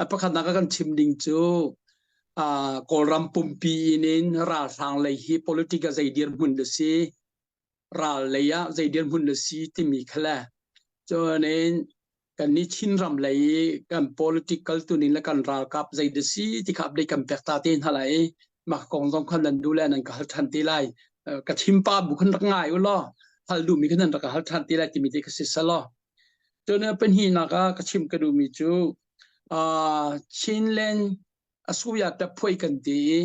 A pakhatnak ah kan chim ding cu Kawlram pumpi in in ralhrang lei hi politic ah zei dirhmun na si, ral lei ah zei dirhmun na si timi kha le cun in kan nih Chinram lei i kan political tuning le kan ralkap zei dah si ti kha update kan pek ta te hna lai i mah kong zong khan nan duh le nan ka hal ṭhan te lai. Ka chim pa bu khan rak ngai u law hal duhmi khan nan rak ka hal ṭhan te lai timi te kha si selaw. Cun pahnihnak ah ka chim ka duhmi cu Chinland asuya taphoi kan ti i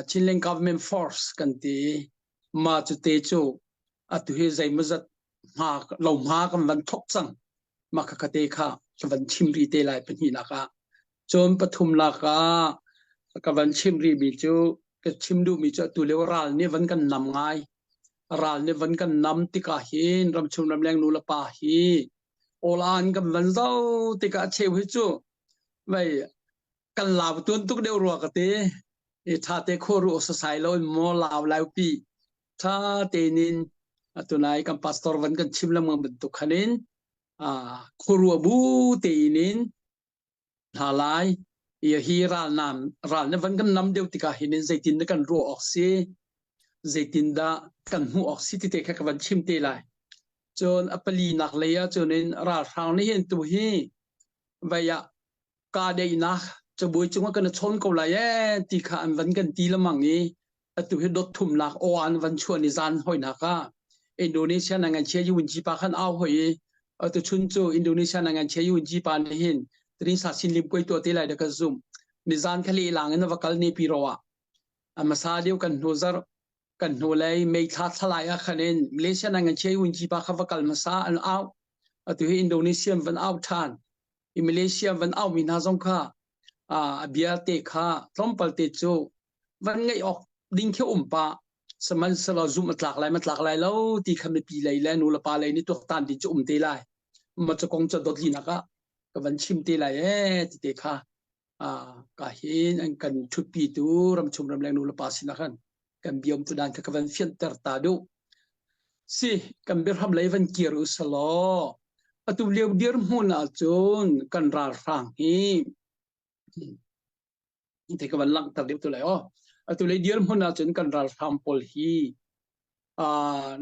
Chinland Government Force kan ti i mah cu te cu atu hi zeimawzat hma lo hma kan van thok cang. Mah kha te kha ka van chim rih te lai pahnihnak ah. Cun pathumnak ah ka van chim rihmi cu ka chim duhmi cu atu lio ral nih van kan nam ngai. Ral nih van kan nam tikah hin ramchung ramleng nu le pa hi awlaan kan van zoh tikah a cheu hi cu vei kan lau tuan tuk deuh rua ka ti. I ṭha te khuaruah awk sasai lo in maw lau lau pi ṭha tein in atunai kan pastor van kan chim lengmang bantuk khan in khuaruah bu tein in hna lai. I hi ral nam ral na van kan nam deuh tikah hin in zeitin dah kan ruah awk si, zeitin dah kan hmuh awk si ti te kha ka van chim te lai. Cun a palinak lei ah cun in ralhrang nih hin tu hi vei ah kahdaihnak cabuai cungah kan i chawn ko lai ee ti kha an van kan ti lemang i atu hi dot thumnak aw an van chuan i zan hoinak ah Indonesia na ngan chia yun ji pa khan au hoi i atu chun cu Indonesia na ngan chia yun ji pa nih hin trin sa sin lim koi to te lai da ka zum ni zan khali lang in va kal ne pi ro ah amasa deu kan hnu zar kan hnu lei mei thla thlalai ah khan in Malaysia na ngan chia yun ji pa kha va kal masa an au atu hi Indonesia van au than i Malaysia van aumi hna zong kha a bia te kha tlawmpal te cu van ngeih awk ding khi um pah. Sihmanhsehlaw zumh a tlak lai ma tlak lai lo ti kha mipi lei le nu le pa lei nih tuaktan ding cu um te lai. Ma cu kong cu dotlinak ah ka van chim te lai ee ti te kha ka hin an kan ṭhutpi tu ramchung ramleng nu le pa sinah khan kan biom tu dan kha ka van fianter ta duh. Si kan biahram lei van kir u selaw atu lio dirhmun ahcun kan ralhrang hi te ka van langhter deuh tu lai aw. Atu lei dirhmun ahcun kan ralhrang pawl hi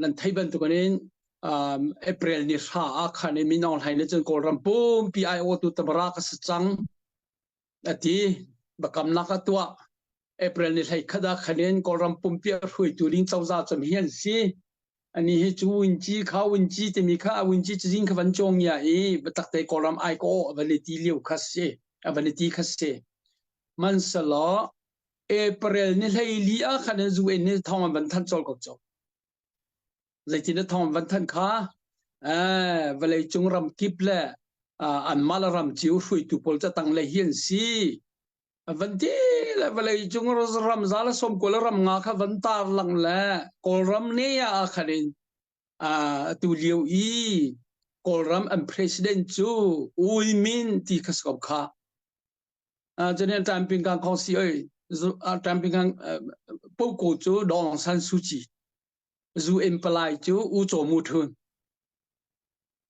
nan thei bantukin April ni hra ah khan i Min Aung Hlaing nih cun Kawlram pumpi aiawhtu tamara ka si cang ati biakamnak a tuah. April ni hlei khat ah khan in Kawlram pumpi a hruaitu ding cozah cun hi an si. Ani hi cu Wunci kha Wunci timi kha Wunci cazin kha van cawng ia i biatak te Kawlram ai ka awh van i ti lio kha si van i ti kha si. Mansalaw April ni hleili ah khan in UN nih thawng an van thanh colh ko cu. Zeitin dah thawng an van thanh kha? Eh, vawleicung ram kip le anmah le ram cio hruaitu pawl cu tang le hi an si. Van ti le vawleicung ram za le sawm kul le ram nga kha van tar lang le Kawlram ne ah khan in atu lio i Kawlram an president cu U Win Myint ti kha si ko kha. 今天咱平刚考试哎，是啊，咱平刚报告就梁山书记，如因不来就乌佐木村。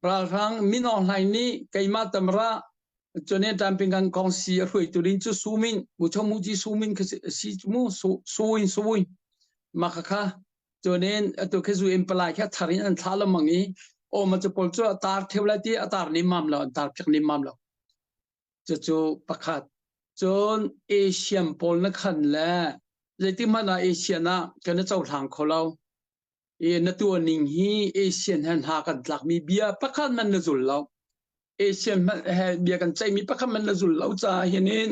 Ralhrang Min Aung Hlaing nih keimah tamra cun tan pingkan kong si a hruaitu ding cu Su Min Muchomuji Su Min kha si mu Su Win Su Win mah kha kha cunin atu khi zu in palai kha thar in an thla lengmang i aw ma cu pawl cu a tar theu lai ti a tar nim mam lo an tar phek nim mam lo Cucu pakhat. Cun Asian pawl na khan le zeitihmanh ah Asian ah kan i cohlang kho lo. I na tuahning hi Asian he hna kan tlakmi bia pakhat man na zul lo. Asian he bia kan ceihmi pakhat man na zul lo caah hin in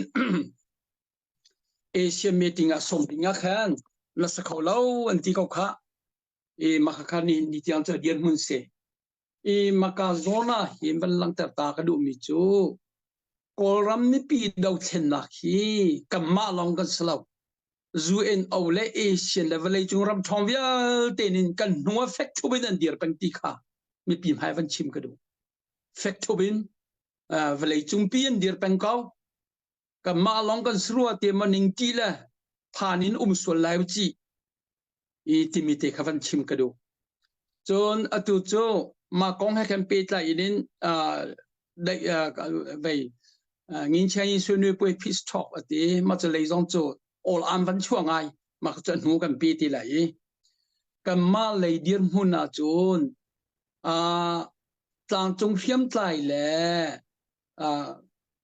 Asian meeting ah sawm ding ah khan na sa kho lo an ti ko khah. I mah kha ni ni tiang cu dirhmun si. I maka zawn ah hin van langhter ta ka duhmi cu Kawlram mipi dothlennak hi kanmah lawng kan si lo. UNO le ASEAN le vawleicung ram ṭhawng vialte nin kan hnu ah fek ṭhup in an dir peng ti kha mipi hmai van chim ka duh. Fek ṭhup in vawleicung pi an dir peng ko. Kanmah lawng kan si rua te ma ning ti le phan in um sual lai u ci i timi te kha van chim ka duh. Cun atu cu mah kong he khan pehtlai in vei. Ngin Chiang Yin Sui Nui Pui Peace Talk ati ma cu lei zong cu all an van chuah ngai ma cu hnu kan pi ti lai i kanmah lei dirhmun ah cun tlangcung hriamtlai le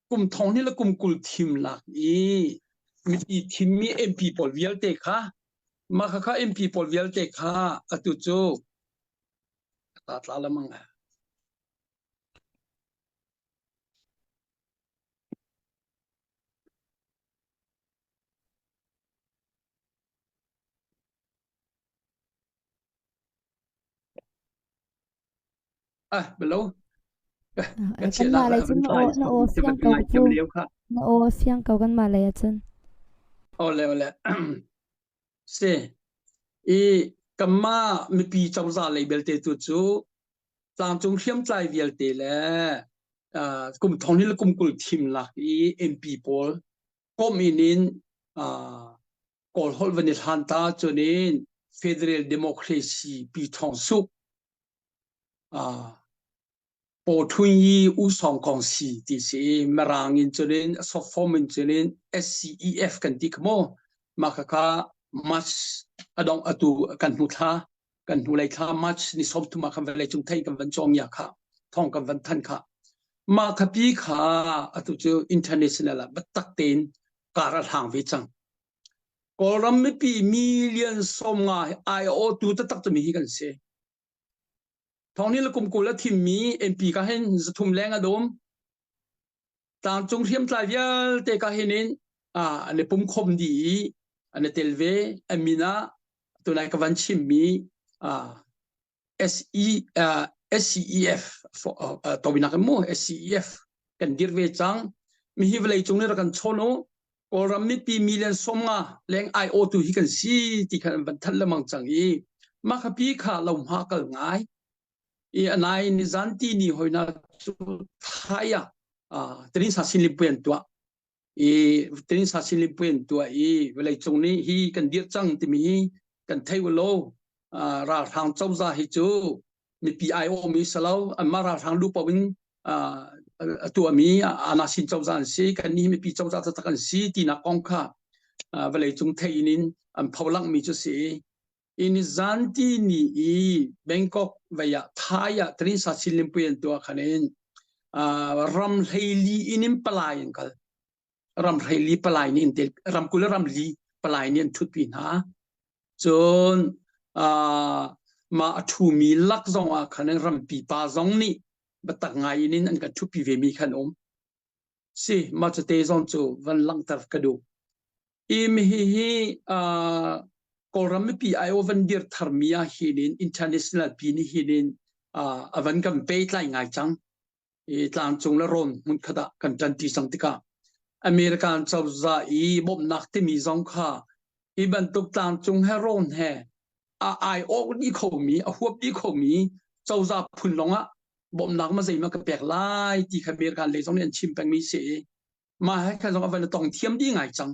kum thong ni le kum 20 thim lak i mipi thimmi MP pawl vialte kha mah kha MP pawl vialte kha atu cu ta tla lamang Ah, belo. Ka Kan mah lei cun na aw na aw fiang ko ka pu. Na aw fiang ko kan mah lei ahcun. Ole ole. Si. I kanmah mipi cozah lei belte tu cu tlangcung hriamtlai vialte le kum thong ni le kum 20 thim lak i MP pawl komh in in Kawl holh van i hlan ta cun in Federal Democracy pi thong suk Paw Thun Yi U Song Kong si ti si Mirang in cun in short form in cun in SCEF kan ti kha mu mah khakha March adong atu kan hnu thla kan hnu lei thla March ni 30 ah khan vawlei cung thei kan van cawng ya kha thong kan van than kha mah khapi kha atu cu international ah biatak tein kar a hlang ve cang Kawlram mipi million 50 ai-awtu taktak timi hi kan si. Thawng ni le kum 20 a thimmi MP ka hin 300 leng a dum. Tlangcung hriamtlai vialte ka hin in an i pum khom dih i an i tel ve. An min ah tunai ka van chimmi SE, SCEF tawinak in mu SCEF kan dir ve cang. Mihi vawlei cung nih rak kan chawn u. Kawlram mipi million 50 leng aiawtu hi kan si ti khan an van thanh lengmang cang i mah kha pi kha lo hma kal ngai. I anai nizan ti ni hoina cu thai ah Trin Sa Sin Limpuan tuah i Trin Sa Sin Limpuan tuah i vawlei cung nih hi kan dir cang timi hi kan thei u lo ralhrang cozah hi cu mipi aiawhmi si lo anmah ralhrang lu paoh in a tuahmi anasin cozah an si kan nih mipi cozah taktak an si tinak kong kha vawlei cung thein in an pholangmi cu si in zanti ni i Bangkok vei ah Thai ah Trinsa Sinlimpui an tuah khan in ram hleili in in palai an kal ram hleili palai nih an tel ram 20 ram li palai nih an ṭhutpi hna cun mah a ṭhumi lak zong ah khan rampi pa zong nih biatak ngai in an kan ṭhutpi ve mi khan um si mah cu te zong cu van langhter ka duh i mihi hi Kawlram mipi ai-aw van dir tharmi ah hin in international pi nih hin in a van kan pehtlai ngai cang i tlangcung le rawn hmunkhat ah kan ṭanṭi cang tikah American cozah i bawmhnak timi zong kha hi bantuk tlangcung he rawn he a ai-awk dih khomi a huap dih khomi cozah phun lawngah bawmhnak ma zeima ka pek lai ti kha American lei zong nih an chim pengmi si i mah he khan zong a van tong thiam dih ngai cang.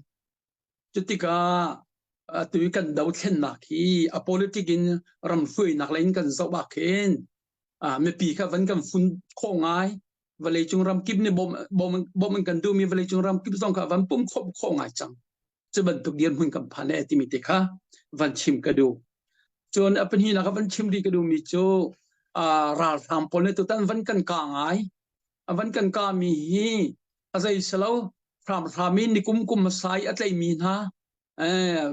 Cutikah atu i kan dothlennak hi a politic in ram hruainak lei in kan zoh ah khin mipi kha van kan fun khawh ngai vawleicung ramkip nih bawm in kan duhmi vawleicung ramkip zong kha van pum khawh khawh ngai cang cu bantuk dirhmun kan phan e timi te kha van chim ka duh cun a pahnihnak ka van chim rih ka duhmi cu ralhrang pawl nih tutan van kan ka ngai a van kan ka mi hi a zei silo hramhram in nikum kum hmasa i a tlaihmi hna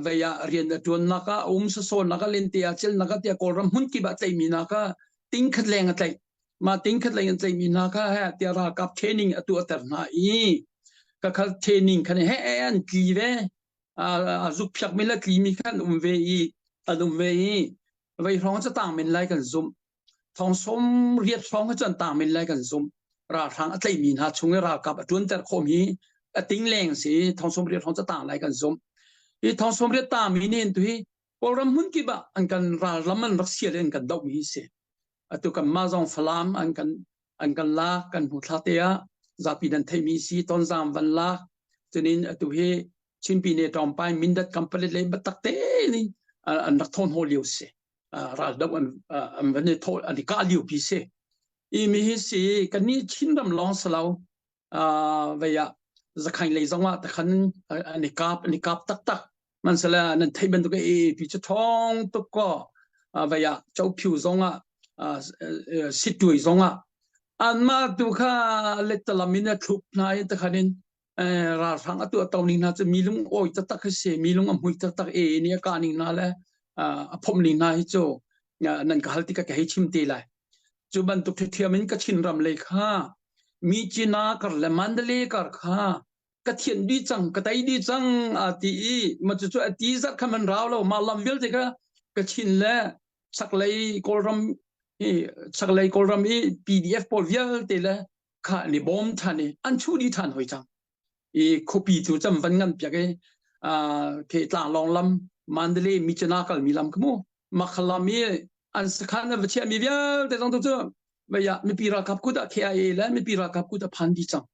vei ah rian a ṭuannak ah a um sasawnnak ah lente ah celnak ah tiah Kawlram hmun kip ah tlaihmi hna kha tingkhat leng a tlaih. Mah tingkhat leng an tlaihmi hna kha he tiah ralkap training a tuahter hna i ka khal training khan he an tli ve a zukphiak mi le tlimi khan um ve i an um ve i vei hrawng cu tang men lai kan zumh thong 80 hrawng cu an tang men lai kan zumh ralhrang a tlaihmi hna chung i ralkap a ṭuanter khawhmi a ting leng si thong 80 hrawng cu tang lai kan zumh hi thong 80 tangmi nih tu hi Kawlram hmun kip ah an kan ralram an rak sial in kan dohmi hi si atu kan mah zong Falam an kan an kan lak kan hnu thla te ah zapi nan theimi si Tonzang van lak cunin atu hi Chinpi ne Tawngpai Mindat company le batak te ni an rak thawn ho lio si ral do an an van i thaw an i kah lio pi si i mi hi si kan nih Chinram lawng salo. Vei ah Zakhain lei zong ah takhan an i kap an i kap taktak. Mansala nan theih bantuk AAP cu ṭhawng tuk ko. Vei ah Chophiu zong ah Sittui zong ah anmah tu kha lettalam in a thluk hna i takhan in ralhrang a tuah to ning hna cu mi lung awi taktak hi si mi lung a hmui taktak e ni a kah ning hna le a phomh ning hna hi cu nan ka hal tikah ka hei chim te lai. Cu bantuk ṭhiamṭhiam in Kachin ram lei kha Myitkyina kar le Mandalay kar kha ka thianh dih cang, ka tei dih cang aa ti i mah cucu a ti zat kha man rau lo. Mah lam vialte kha Kachin le chaklei Kawlram i chaklei Kawlram i PDF pawl vialte le kha an i bawm ṭhan i an chuh dih ṭhan hoi cang. I khuapi cu cam van ngan piak i ke tlanglawng lam Mandalay Myitkyina kalmi lam kha mu makhalam i an sakhan an va chiahmi vialte zong tu cu vei ah mipi ralkap kut ah KIA le mipi ralkap kut a phan dih cang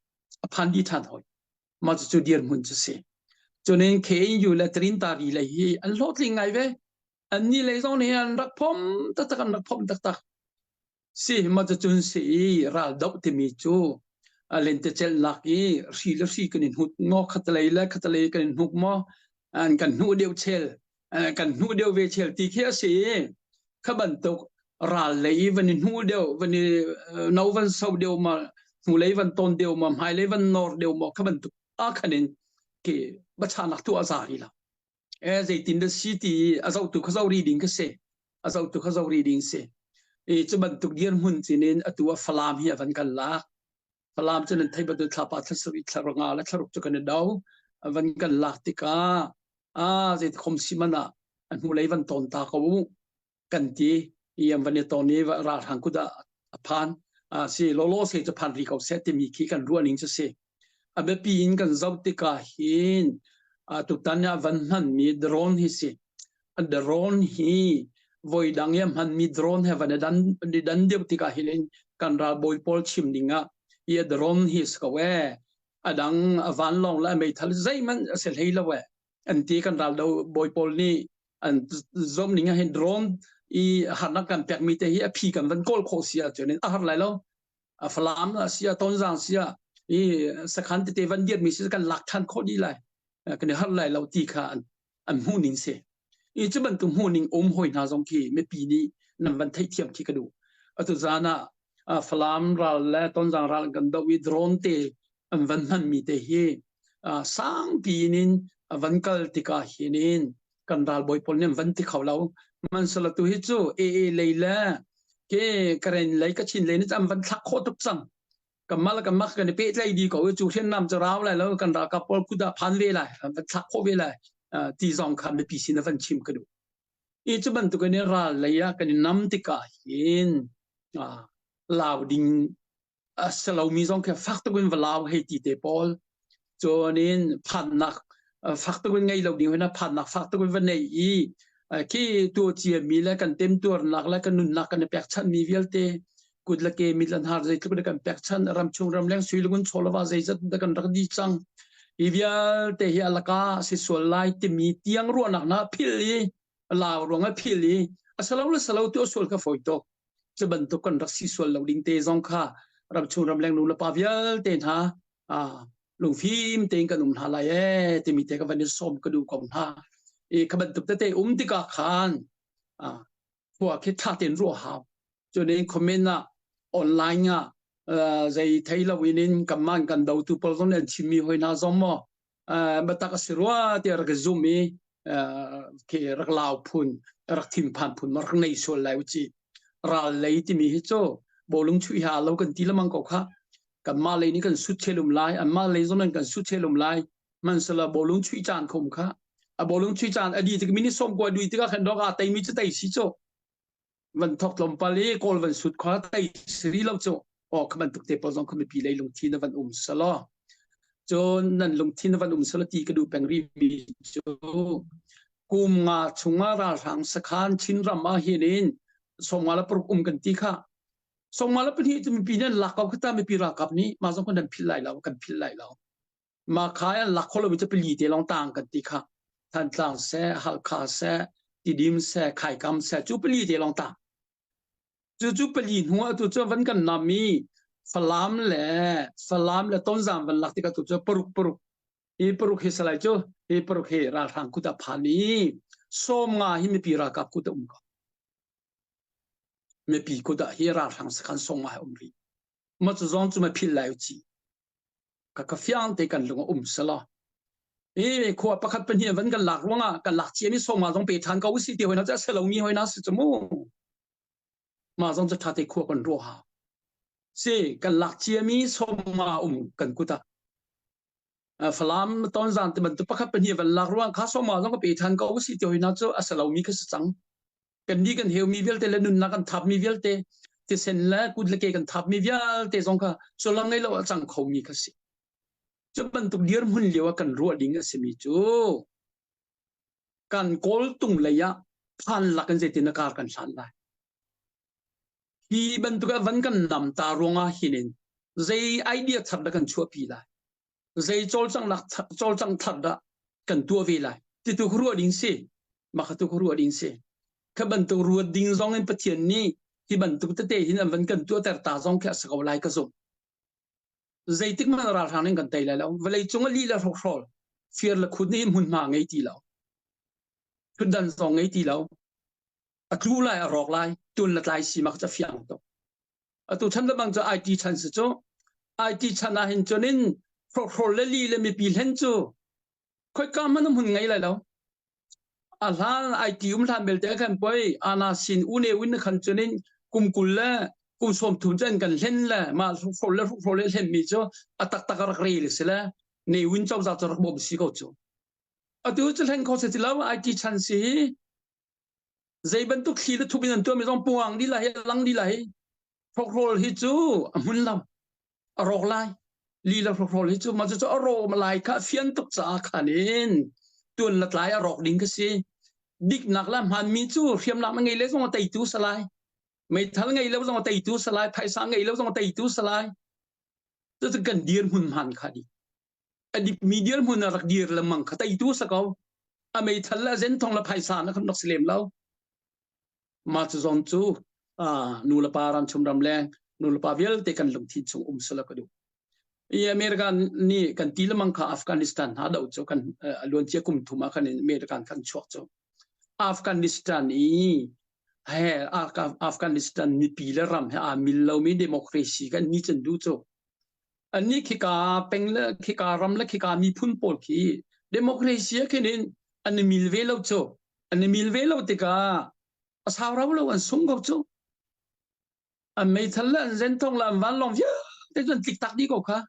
a phan dih ṭhan hoi mah cucu dirhmun cu si cunin KNU le Trintari lei hi an hlawhtling ngai ve annih lei zong nih an rak phom taktak an rak phom taktak Si ma cun si i raldoh timi cu lentecelhnak i hri le hri kan i hnut maw khatalei le khatalei kan i hnuk maw an kan hnuh deuh chel kan hnuh deuh ve chel ti khi a si i kha bantuk ral lei i van i hnuh deuh van i no van so deuh ma hnulei van ton deuh ma hmailei van nor deuh maw kha bantuk ah khan in khi bachanak tu a za rih lo. E zeitin dah si ti a zohtu kha zoh rih ding ka si. A zohtu kha zoh rih ding si. I cu bantuk dirhmun cin in atu ah Falam hi a van kan lak. Falam cu nan theih bantuk thlapa thla sarih thla nga le thlaruk cu kan i do. A van kan lak tikah a zei khom si man ah a hnulei van tawn ta ko u. Kan ti i an van i ton i ralhrang kut ah a phan si lawlaw se cu phan ri ko seh timi khi kan ruah ning cu si a biapi in kan zoh tikah hin tutan ah van hmanmi drone hi si drone hi voi dang i a hmanmi drone he van i dan i dan deuh tikah hin kan ralbawi pawl chim ding ah hi drone hi si ko ee a dang a vanlawng le a meithal zeihmanh a si hlei lo ee an ti kan raldo bawi pawl nih an zom ning ah hin drone i harnak kan pekmi te hi a phi kan van kawl khawh si ahcun a har lai lo. A Falam sia Tonzang sia i sakhan tete van dirmi si kan lak than khawh dih lai kan i har lai lo ti kha an an hmuh ning si. I cu bantuk hmuh ning um hoi hna zong khi mipi nih nan van theihthiam khi ka duh. Atu zan ah Falam ral le Tonzang ral kan doh i drone te an van hmanmi te hi sangpi in van kal tikah hin in kan ralbawi pawl nih an van ti kho lo. Hmanhsehlaw tu hi cu AA lei le ke Karen lei Kachin lei nih an van thlak khawh tuk cang. Kanmah le kanmah kan i pehtlaih dih ko i cu hriamnam cu rau lai lo kan ralkap pawl kut ah phan ve lai an van thlak khawh ve lai ti zong kha mipi sin a van chim ka duh. I cu bantuk in ral lei ah kan i nam tikah hin lau ding a si lomi zong khi fak tuk in va lau hei ti te pawl cun in phannak fak tuk in ngei lo ding hna phannak fak tuk in va nei i khi tu ciami le kan temtuarnak le kan nunnak kan i pekchanhmi vialte kut le ke mit le hnar zeitluk in kan pekchanh ramchung ramleng suilungun chawlava zeizat da kan rak di cang hi vialte hi alaka si sual lai timi tiang ruahnak na phil i lau ruang a phil i a salo le salo tu a sual kha foi tuk Cu bantuk kan rak si sual lo ding te zong kha ramchung ramleng nu le pa vialte hna lungfim tein kan um hna lai ee timi te ka van i sawm ka duh ko hna. I kha bantuk tete um tikah khan khua khi tha tein ruah hau. Cun in comment ah online ah zei thei lo in in kanmah kan dotu pawl zong nih an chimmi hoi hna zong maw biatak a si rua tiah rak i zum i khi rak lau phun rak thinphan phun ma rak nei sual lai uci ral lei timi hi cu bawlung chuih ha lo kan ti lamang ko kha kanmah lei nih kan sut chelum lai anmah lei zong nan kan sut chelum lai mansala bawlung chuih caan khom kha a bawlung chuih caan a di tik minute som kwa dui tikah khan dok a teimi cu tei si cu van thok tlawmpal i kawl van sut kha tei siri lo cu aw kha bantuk te pawl zong kha mipi lei lungthin na van um selaw cun nan lungthin na van um selaw ti ka duh peng rih mi cu kum nga chungah ralhrang sakhan Chinram ah hin in sawmnga le paruk um kan ti kha sawmnga le pahnih cu mipi nih an lak ko kha ta mipi ralkap nih mah zong kan philh lai lo kan philh lai lo Mah kha an lak kho lomi cu pali te lawng tang kan ti kha. Thantlang seh, Halkha seh, Tidim seh, Khaikam seh, cu pali te lawng tang. Cu cu pali hnu ah tu cu van kan nam i Falam le Falam le Tonzang van lak tikah tu cu paruk paruk hi paruk hi salai cu hi paruk hi ralhrang kut ah phan i 50 hi mipi ralkap kut a um ko. Mipi kut ah hi ralhrang sakhan 50 hi um rih. Ma cu zong cu ma phil lai u ci. Ka ka fiang te kan lung a um sala. E khua pakhat pahnih van kan lak ruangah kan lak cia mi 50 zong pe than ko si ti hoi na cha selo mi hoi na si chu mu. Mah zong cu ṭha te khua kan ruah hau. Si kan lak ciami 50 um kan kut ah Falam tonzang ti bantuk pakhat pahnih van lak ruang kha 50 zong ka pe ṭhan ko si ti hoi na cu a si lomi kha si cang. Kan ni kan heumi vialte le nunnak kan thapmi vialte tisen le kut le ke kan thapmi vialte zong kha sullam ngei lo a cang khomi kha si. Cu bantuk dirhmun lio ah kan ruah ding a simi cu kan kawltung lei ah phan lak in zeitin na kar kan hlan lai. Hi bantuk ah van kan nam ta ruangah hinin zei idea thar dah kan chuahpi lai. Zei cawlcanghnak cawlcangh thar dah kan tuah ve lai. Ti tu ruah ding si. Mah kha tu ruah ding si. Kha bantuk ruat ding zong in Pathian nih hi bantuk tete hin an van kan tuahter ta zong khi a si ko lai ka zumh. Zeitik hmanh ralhrang in kan tei lai lo. Vawlei cung a lih le hrokhrawl, fir le khut nih hmunhma ngei ti lo. Thutdan zong ngei ti lo. A tlu lai, a rawk lai, tun le tlai si mak ca fiang tuk. Atu chan le bang cu IT chan si cu. IT chan ah hin cun in hrokhrawl le li le mipi hlen cu khoika hmanh hmun ngei lai lo. A hlan IT um hlan belte khan poi ana sin u ne win khan cunin kum 20 le kum 30 cun kan hlen le mah hruhro le hruhro le hlen mi cu a taktak rak rel si le ne win cozah cu rak bawm si ko cu. Atu cu hlen kho se ti lo IT chan si hi zei bantuk thli le thup in an tuah mi zong puang di la hi lang di la hi hrokhrawl hi cu a hmun lo. A rawk lai. Lila hrokhrawl hi cu mah cu a rawm lai kha fian tuk caah khan in tuan la tlai a rawk ding ka si. Diknak le hmanmi cu hriamnam a ngei le zong a teitu salai. Meithal ngei lo zong a teitu salai. Phaisa ngei lo zong a teitu salai. Cucu kan dirhmun hman kha di. A dikmi dirhmun a rak dir lengmang kha teitu sa ko. A meithal le a zenthong le phaisa na kan rak si lem lo. Mah cu zong cu nu le pa ramchung ramleng nu le pa vialte kan lungthin chung um sala ka duh. I America nih kan ti lemang kha Afghanistan hna do cu kan luancia kum thum ah khan American kan chuak cu. Afghanistan i he Afghanistan mipi le ram he aa mil lomi democracy kan ni chan du cu. Anni khika peng le khika ram le khika miphun pawl khi democracy ah khin in an i mil ve lo cu. An i mil ve lo tikah a sau rau lo an sung ko cu. An meithal le an zenthong le an vanlawng vialte cu an tlik tak dih ko kha.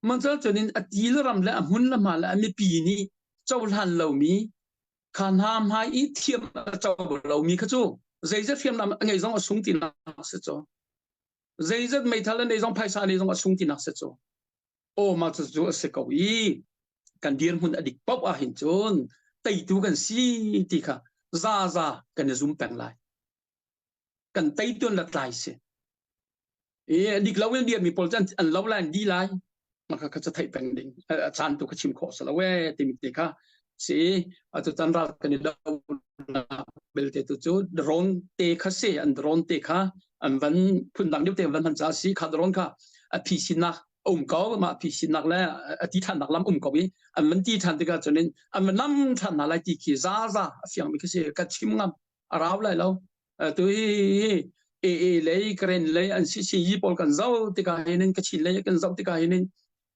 Mancal cun in a ti le ram le a hmun le hma le a mipi nih cohlan lomi kha hna hmai i thiam a co lomi kha cu zeizat hriamnam a ngei zong a sung tinak si cu. Zeizat meithal a nei zong phaisa a nei zong a sung tinak si cu. Aw mah cucu a si ko i kan dirhmun a dik paoh ahhin cun teitu kan si ti kha zaza kan i zum peng lai. Kan teitu an rat lai si. I a dik lo in dirmi pawl cu an lo lai an di lai. Mah kha cu theih peng ding a caan tu kha chim khawh si lo ee timi te kha si atu tan ral kan i donak belte tu cu drone te kha si an drone te kha an van phundang deuh te van hman ca si kha drone kha a phi sinak a um ko mah phi sinak le a ti thannak lam um ko i an van ti than tikah cun in an van nam than hna lai ti khi za za a fiang mi khi si ka chim ngam a rau lai lo tu hi AA lei Karen lei an si si yi pawl kan zo tikah hin ka chin lei kan zo tikah hin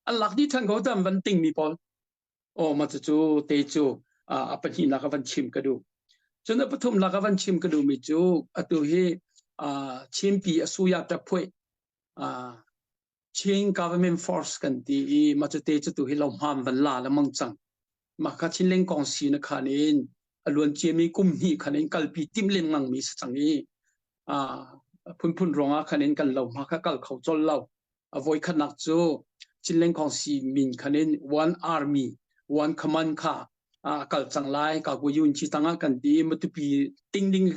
an lak di than ko tam van ting mi pawl aw ma cu te cu a pahnihnak a van chim ka duh cun a pathumnak a van chim ka duh mi cu atu hi Chinpi a suya taphuai Chin government force kan ti i mah cu te cu tu hi lo hmam van la le mang cang mah kha Chinleng kong si na khan in a luan ciami kum hnih khan in kalpi tim lengmang mi si cang i phunphun ruangah khan in kan lo hma kha kal kho chol lo a voi khatnak cu Chinleng kong si min khan in one army one command kha a kal cang lai ka ku yun chi tangah kan ti matupi ting ding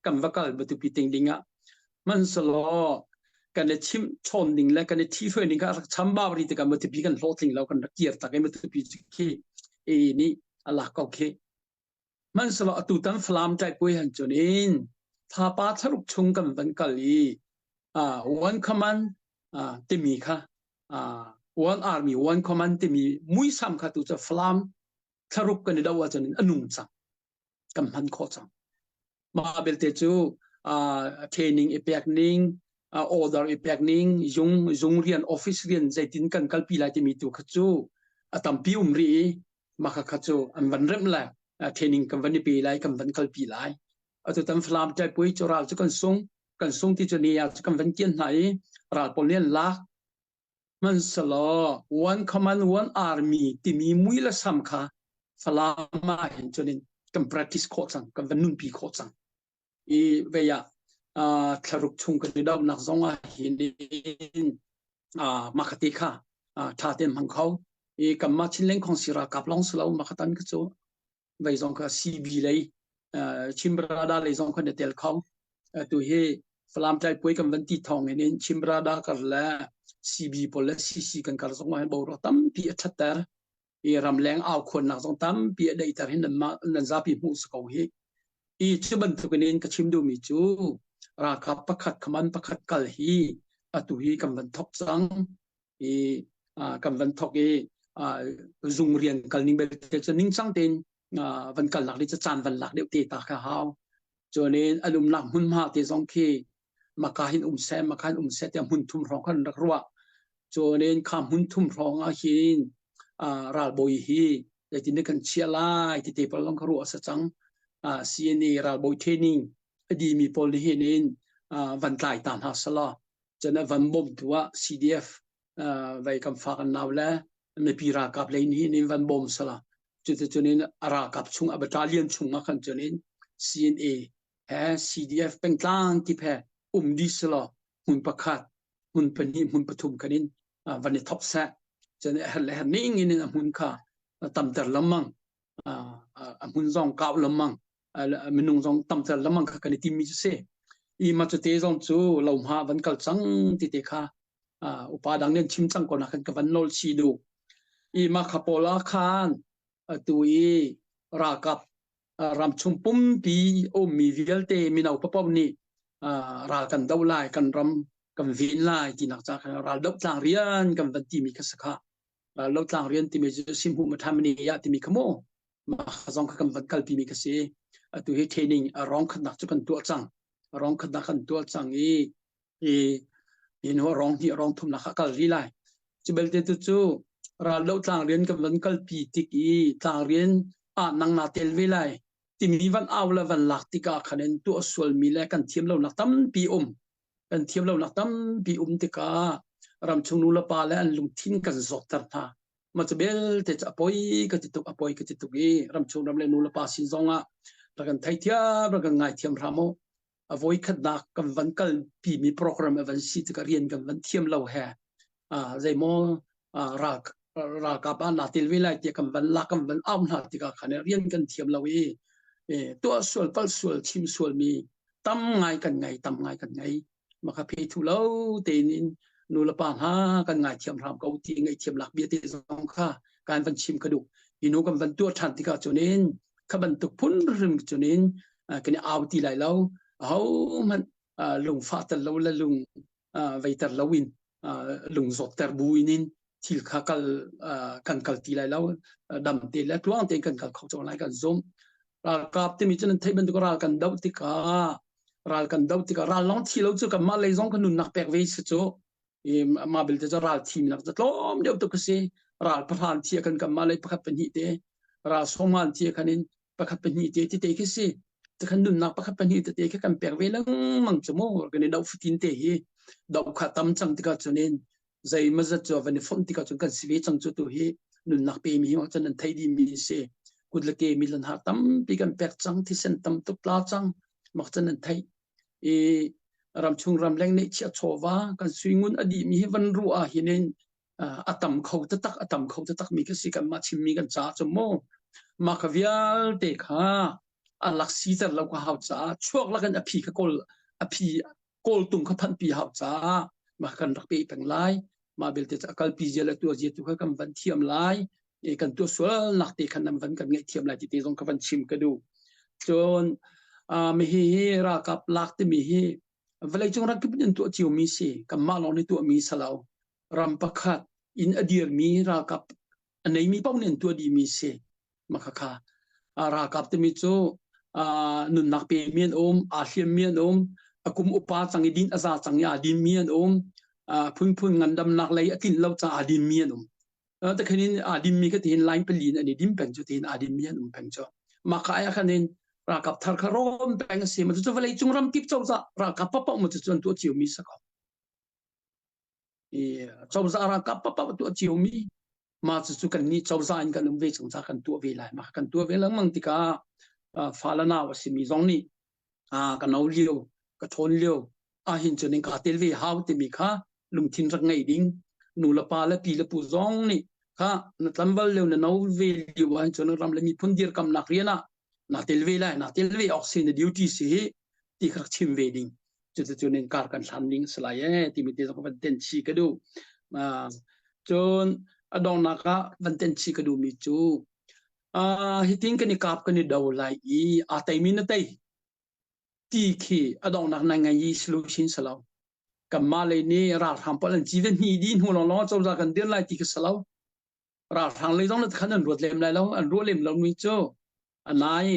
kan va kal matupi ting ding ah man selo kan i chim chawn ding le kan i thi hruai ding kha rak chambau ri tikah matupi kan hlawhtling lo kan rak kir tak i matupi khi e nih a lak ko khi man selo atu tan falam tai pui han chun in thapa tharuk chung kan van kal i. One command timi kha one army one command timi muisam kha tu cu Falam thlaruk kan i do ahcun a nung cang. Kan hman khawh cang. Mah belte cu training i pek ning, order i pek ning, zung zung rian office rian zeitin kan kalpi lai timi tu kha cu a tampi um rih i mah kha kha cu an van remh le training kan van i pe lai, kan van kalpi lai. Atu tan Falam ṭaipui cu ral cu kan sung, kan sung ti cu ni ah cu kan van kian hna i ral pawl nih an lak. Hmanhsehlaw one command one army timi mui le sam kha Falam ah hin cun in kan practice khawh cang, kan van nunpi khawh cang. I vei ah thlaruk chung kan i dohnak zong ah hin mah kha ti kha ṭha tein hmang kho. I kanmah Chinleng Khawngsi ralkap lawng si lo mah kha tan kha cu vei zong kha CB lei Chimrada lei zong kha na tel kho. Tu hi Falam tlaipuai kan van ti thawng in in Chimrada kar le CB pawl le CC kan kar zong ah boruak tampi a thatter. I ramleng au khuannak zong tampi a deihter hin nan nan zapi hmuh si ko hi. I cu bantuk in ka chim duhmi cu ralkap pakhat khaman pakhat kal hi atu hi kan van thok cang. I kan van thok i zung rian kal ning belte cu ningcang tein van kalnak ding cu caan van lak deuh te ta kha hau. Cuanin an umnak hmunhma te zong khi maka hin um seh maka hin um seh tiah hmun thum hrawng khan rak ruah. Cuanin kha hmun thum hrawng ah hin ralbawi hi zeitin kan chia lai ti te pawl zong kha ruah a si cang. CNA ralbawi training a dimi pawl nih hin in van tlai ta hna selaw cun a van bawmtu ah CDF vei kan fa kan nau le mipi ralkap lei nih in van bawm sala cuticun in a ralkap chung a battalion chung ah khan cun in CNA he CDF pengtlang kip he um dih selaw hmun pakhat hmun pahnih hmun pathum khan in van i thok seh cun a her le her ning in a hmun kha tamter lengmang a hmun zong kau lengmang minung zong tamter lengmang kha kan i timmi cu si i ma cu te zong cu lohma van kal cang ti te kha upa dang nih chim cang ko na khan ka van nawl chi du i ma kha pawl ah khan atu i ralkap ramchung pumpi ummi vialte mino papo nih ral kan do lai kan ram kan ven lai tinak ca khan ral doh tlang rian kan van timi kha sakha ral do tlang rian timi cu simhu mathamani ya timi kha mu mah zong kha kan van kalpi mi kha si. Atu hi training a rong khatnak cu kan tuah cang. A rong khatnak kan tuah cang i i in ho rong hnih rong thumnak kha kal rih lai. Cu belte tu cu ral do tlang rian kan van kalpi tik i tlang rian ah nang na tel ve lai timi van au le van lak tikah khan in tuah sualmi le kan thiam lonak tampi um kan thiam lonak tampi um tikah ramchung nu le pa le an lungthin kan zawtter hna mah cu belte cu a poi ka ti tuk a poi ka ti tuk i ramchung ram le nu le pa sin zong ah rak kan theithiam rak kan ngaithiam hram u a voi khatnak kan van kal pi mi program a van si tikah rian kan van thiam lo he zeimaw ral ralkap ah naa tel ve lai tiah kan van lak kan van au hna tikah khan rian kan thiam lo i tuah sual pal sual chim sual mi tam ngai kan ngei tam ngai kan ngei maka phe thu lo tein in nu le pa hna kan ngaithiam hram ko ti ngaihthiam lak bia te zong kha kan van chim ka duh hi nu kan van tuah ṭhan tikah cunin kha bantuk phun rim cunin kan i au ti lai lo aho hmanh lungfah tel lo le lung veiter lo in lung zawtter bu in in thil kha kal kan kal ti lai lo dam te le tluang tein kan kal kho cang lai kan zum ralkap timi cu nan theih bantuk ral kan doh tikah ral kan doh tikah ral lawng thi lo cu kanmah lei zong kan nunnak pek ve si cu i mah belte cu ral thimnak cu tlawm deuh tuk a si ral pahran thi kan kanmah lei pakhat pahnih te ral sawman thi khan in pakhat pahnih te tete khi si khan nunnak pakhat pahnih tete khi kan pek ve lengmang cu mu kan i doh fatin te hi doh kha tam cang tikah cun in zeimazat cu van i fonh tikah cun kan si ve cang cu tu hi nunnak pe mi hi cun an thei dih mi si kut le ke mi lan har tampi kan pek cang thisen tam tuk tla cang mak cun an thei i ramchung ramleng nih chia chawva kan suingun a dih mi hi van ru ah hin in a tam kho taktak a tam kho taktak mi kha si kan mah chim mi kan ca cu mu mah kha vialte kha a lak siter lo ka hau caah chuak lakin a phi kha kawl a phi kawltung kha phanhpi hau caah mah kan rak pe peng lai mah belte cu a kalpi zia le tuah zia tu kha kan van thiam lai e kan tuah sualnak te khan nan van kan ngaih thiam lai ti te zong ka van chim ka duh cun mi hi hi ralkap lak timi hi Vawleicung ramkip in an tuah ciomi si. Kanmah lawng nih tuahmi si lo. Ram pakhat inn a dirmi ralkap a neimi paoh nih an tuah dihmi si. Makhakha. Ralkap timi cu nunnak pemi an um, aa hliammi an um, a kum upa cang i din a za cang i aa dinmi an um, phunphun ngandamnak lei a tlinh lo caah aa dinmi an um. Takhin in aa dinmi ka tihin line pali in an i din peng cu tihin aa dinmi an um peng cu. Mah ka ah khan in ralkap thar kha rawm peng a si. Ma cu vawlei cung ramkip cozah ralkap paoh ma cu an tuah ciomi si ko. I cozah ralkap paoh tuah ciomi mah cucu kan nih cozah in kan um ve chung ca kan tuah ve lai. Mah kan tuah ve lengmang tikah fa le nau a simi zong nih ka no lio ka ṭhawn lio ahhin cun in kaa tel ve hau timi kha lungthin rak ngei ding nu le pa le pi le pu zong nih kha na tlamval lio na no ve lio ahhin cun ram le miphun dirkamnak rian ah na tel ve lai na tel ve awk si na duty si hi ti kha rak chim ve ding cuticun in kar kan hlan ding si lai ee timi te zong van ten chi ka duh. Cun a donghnak ah van ten chi ka duhmi cu hitin kan i kap kan i do lai i aa teimi na tei ti khi a donghnak na ngai i solution si lo. Kanmah lei nih ralhrang pawl an ci ve hni dih hnu lawnglawng ah cozah kan dir lai ti khi si lo. Ralhrang lei zong khan an ruat lem lai lo. An ruah lem lo mi cu nai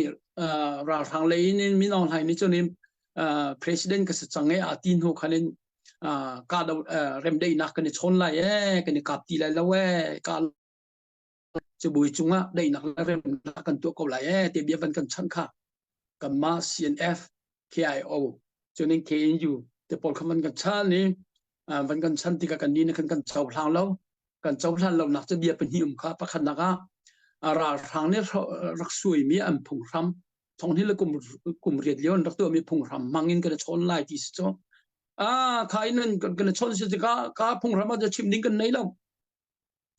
ralhrang lei in Min Aung Hlaing nih cun president ka si cang e a ti hnu khan in ka do remdaihnak kan i chawn lai e kan i kap ti lai lo e ka cubui cungah daihnak le remnak kan tuah ko lai e ti bia van kan chanh kha kanmah CNF KIO cunin KNU te pawl kha van kan chan i van kan chan tikah kan ni khan kan cohlang lo kan cohlan lo nak cu bia pahnih um kha pakhatnak ah ralhrang nih rak suaimi an phunghram thong le kum kum riat lio an rak tuahmi phunghram hmang in kan chawn lai ti si cu ah kha in kan chawn si ka ka phunghram ah chim ding kan nei lo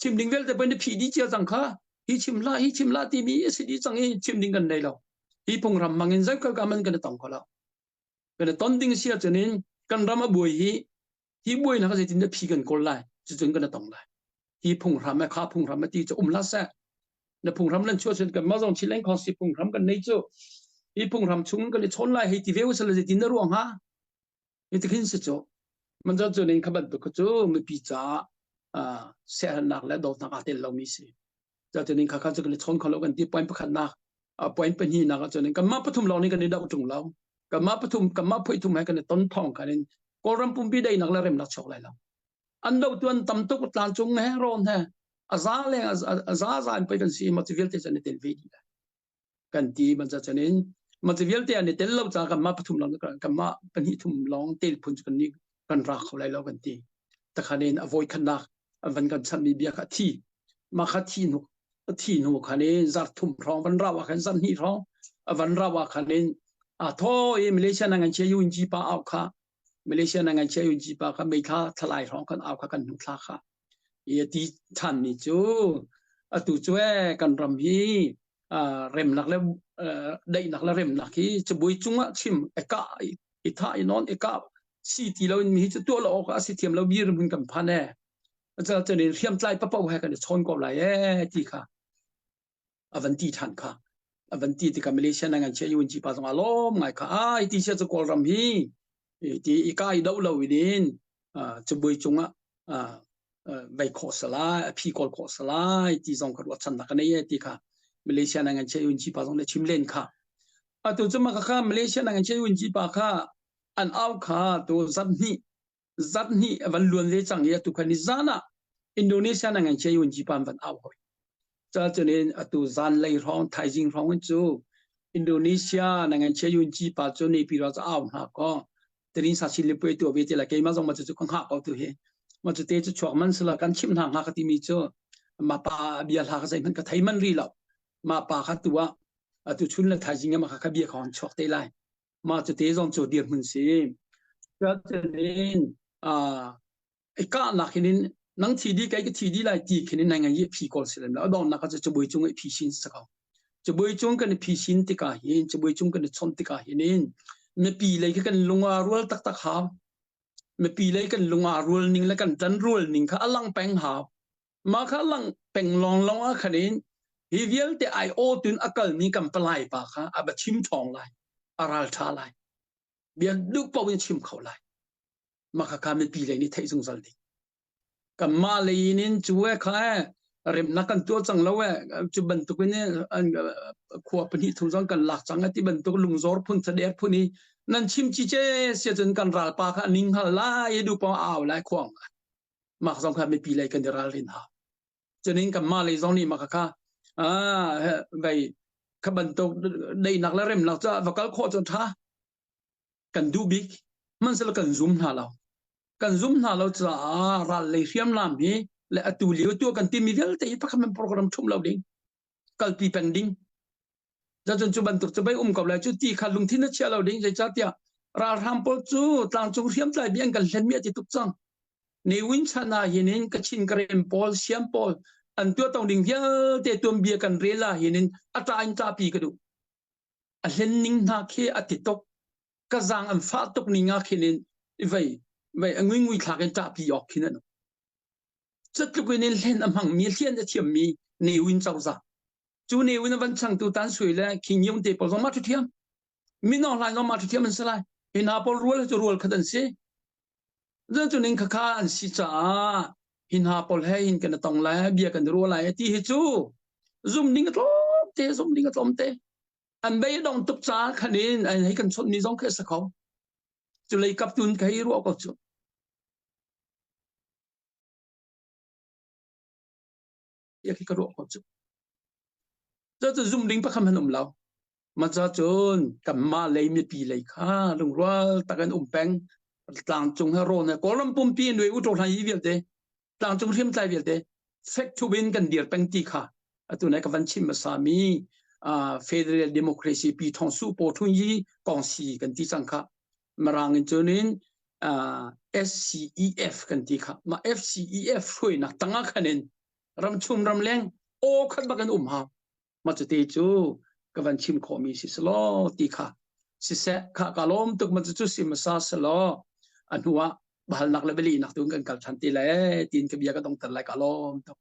chim ding vialte pei na phih dih cia cang kha hi chim hlah hi chim hlah timi a si dih cang i chim ding kan nei lo hi phunghram hmang in zei ka man kan tong kho lo kan ton ding si ahcun in kan ram a buai hi hi buainak zeitin dah phi kan kawl lai cucun kan tong lai hi phunghram le kha phunghram ti cu um hlah seh na phunghram lan chuah cun kan mah zong Chinland Council phunghram kan nei cu hi phunghram chung kan i chawn lai hei ti ve usila zeitin na ruang ha hi tikhin si cu man cun cun in kha bantuk cu mipi caah siaherhnak le dawtnak aa tel lomi si cun in kha kha cu kan i chawn kho lo kan ti point pakhatnak point pahnihnak ah cun kanmah pathum lawng nih kan i doh ṭung lo kanmah pathum kanmah phuih thum he kan i ton thawng khan in Kawlram pumpi daihnak le remnak chuak lai lo an do tu an tam tuk tlancung he rawn he a za leng a za za in pei kan si ma cu vialte cun i tel ve dih lai kan ti man ca cun in ma cu vialte an i tel lo ca kanmah pathum lawng kanmah pahnih thum lawng tel phun cu kan ni kan ra kho lai lo kan ti takhan in a voi khatnak an van kan chanmi bia kha thi mah kha thi hnu thi hnu khan in zarh thum hrawng van rau ah khan zarh hnih hrawng van rau ah khan in a tho i Malaysia na ngan chia yun ji pa au kha Malaysia na ngan chia yun ji pa kha meithla thalai hrawng kan au kha kan hnu thla kha i ti than mi cu atu cu e kan ram hi remnak le daihnak le remnak hi cabui cungah chim e ka i tha i non i ka si ti lo in mi hi cu tuah lo awk a si thiam lo bir mun kan phan e cun in hriamtlai papo he kan i chawn ko lai e ti kha a van ti than kha a van ti tikah Malaysia na ngan chia yun chi pa zong a lawm ngai kha ai ti sia cu Kawlram hi ti i ka i do lo in cubui cungah vei khawh salai a phi kawl khawh salai ti zong ka ruah chan nak ka nei e ti kha Malaysia na ngan chia yun chi pa zong le chim len kha atu cu ma kha Malaysia na ngan chia yun chi pa kha an au kha tu zat hnih zat hnih a van luan ve cang i atu khan ni zan ah Indonesia na ngan chia yun ji pan van au hoi ca cun in atu zan lei hrawng thaizing hrawng in cu Indonesia na ngan chia yun ji pa cu ne pi ra au hna ko terin sa chin le pui tu ve te la keima zong ma cu ka hngah ko tu hi ma cu te cu chuak man sila kan chim hna hnga ka timi cu ma pa bia hla ka zei hman ka thei man ri lo ma pa kha tu ah atu chun le thaizing ma kha ka bia kha chuak te lai mah cu te zong cu dirhmun si cutin i kahnak hin in nang thi di kai ka thi di lai ti khin in nai ngai phi kawl si lem lo adong nak cu cubui cung i phi sin sa ko cubui cung kan i phi sin tikah hin cubui cung kan i chom tikah hin in mipi lei khi kan lunga rual taktak hau mipi lei kan lunga rual ning le kan tan rual ning kha alang peng hau Mah kha lang peng lawnglawng ah khan in hi vialte ai aw tun a kalmi kan palai pa kha a va chim ṭhawng lai, a ral ṭha lai. Bia duh paoh in chim kho lai. Mah khakha mipi lei nih theih zungzal ding. Kanmah lei in cu e kha e remnak kan tuah cang lo e cu bantuk in an khua pahnih thum zong kan lak cang ti bantuk lungzor phun thader phun i nan chim chi che sia cun kan ralpa kha ning hal lai du pa au lai khuang mak zong kha mipi lei kan i ralrin ha cunin kanmah lei zong nih mah kha ah vei kha bantuk deinak le remnak ca va kal khawh cu tha kan duh bik hmanhsehlaw kan zum hna lo kan zum hna lo caah ral lei hriamnam hi le atu lio tu kan timi vialte hi pakhat man program thum lo ding kalpi peng ding cun cu bantuk cu bei um ko lai cu ti kha lungthin na chia lo ding zeicahtiah ralhrang pawl cu tlangcung hriamtlai bi an kan hlen mi a ti tuk cang Ne Win chan ah hin in Kachin Karen pawl siam pawl an tuah tong ding vialte tuanbia kan rel ah hin in a ṭa in ṭahpi ka duh a hlen ning hna khi a ti tuk ka zaang an fah tuk ning ah khin in vei vei a ngui ngui thlak in ṭahpi awk khin an Cutluk in in hlen a hmangmi hlian a thiammi Ne Win cozah cu Ne Win a van changtu Tan Sui le King Yun te pawl zong mah ṭhiam Min Aung Hlaing zong mah ṭhiam an si lai hi hna pawl rual cu rual khat an si cu ning khakha an si caah hi hna pawl he hin kan tong lai bia kan rual lai ti hi cu zum ding a tlawm te zum ding a tlawm te an bei dong tuk caah khan in hei kan chawnh mi zong khi a si kho cu lei kap tun ka hei ruah ko cu ya khi ka ruah ko cu cu zum ding pakhat han um lo Maca cun kanmah lei mipi lei kha lungrual tak in um peng tlangcung he rawn he Kawlram pumpi in u hlan hi vialte tlangcung hriamtlai vialte fek thup in kan dir peng ti kha atu nai ka van chim hmasa mi Federal Democracy pi thong su po thun yi kong si kan ti cang kha Mirang in cunin SCEF kan ti kha ma FCEF hruainak tangah khan in ramchung ramleng aw khat bak in um hau Ma cuti cu ka van chim khawhmi si selaw ti kha siseh kha ka lawm tuk ma cucu si hmasa selaw a hnu ah bahalnak le bialehnak tu kan kal ṭhan ti lai tiin ka bia ka dongter lai ka lawm tuk.